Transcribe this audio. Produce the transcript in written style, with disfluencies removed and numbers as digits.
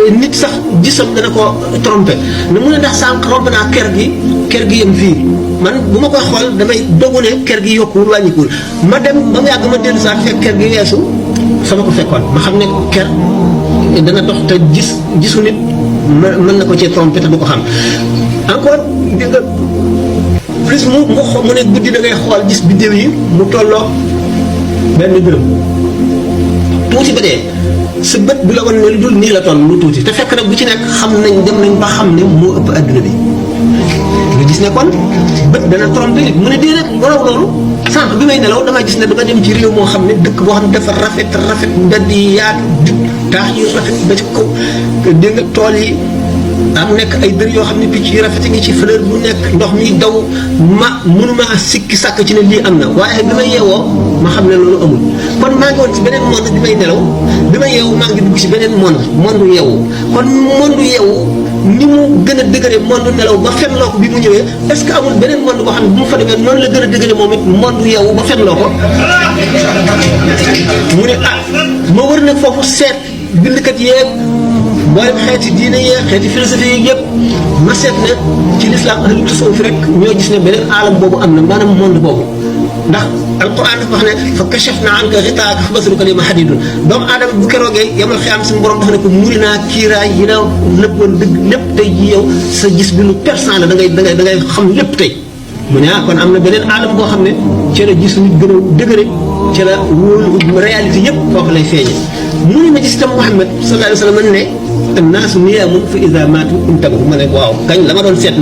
nit sax gisam dana ko tromper ne mu ne ndax sànq romb naa ker gi yem fii man bu ma koy xool damay dogu ne ker gi yokkuwul wàññikuwul ma dem ba mu yàgg ma dellu saa fekk ker gi weesu sama ko fekkoon ma xam ne ker dana dox te gisu nit mën na ko cee tromper te du ko xam encore di nga plus mu ne guddi da ngay xool gis biddéew yi mu tolloo benn dërëm tuuti ba dee sa bët bi la wan ne lu dul nii la toll lu tuuti te fekk nag bu ci nekk xam nañ dem nañ ba xam ne moo ëpp adduna bi nga gis ne kon bët dana trompé nit mu ne déedéet waraw loolu sànq bi may nelaw damaa gis ne dama dem ci réew moo xam ne dëkk boo xam ne dafa rafet mbedd yi yaatu jub taax yi rafet ba ci kaw dégg nga tool yi am nekk ay dër yoo xam ne picc yi rafet ngi ci fleur bu nekk ndox mi daw mënuma sikki sàkk ci ne lii am na waaye bi ma yeewoo ma xam ne loolu amul kon maa ngi woon ci beneen monde bi may nelaw bi ma yeewu maa ngi dugg ci beneen monde yeewu kon monde yeewu ni mu gën a dëgëre monde nelaw ba fenloo ko bi mu ñëwee est-ce que amul beneen monde boo xam ne bu mu fa demee noonu la gën a dëgëre moom it monde yeewu ba fenloo ko mu ne ma wër nag foofu seet bindkat yeeg mboolem xeeti diine yeeg xeeti philosophie yeeg yëpp ma seet ne ci lislaam ahlu tasawuf rek ñoo gis ne beneen aalam boobu am na maanaam monde boobu ndax alquran dafa wax ne fa kashafna anka ghitaaka fa basaruka al-yawma hadidun doomu aadama bu keroogee yamal xiyaam suñu borom dafa ne ko muri naa kiiraay yi la nëbboon dëgg lépp tey ji yow sa gis bi lu persan la da ngay xam lépp tey mu ne kon am na beneen aalam boo xam ne ci la gis nit gën a dëgëre ci la wóolu réalité yëpp foofu lay feeñe mu ne ma gis itam Muhammad sallallahu alayhi wa sallam ne annaasu niyaamun fa iza maatu intabahu ma ne waaw kañ la ma doon seet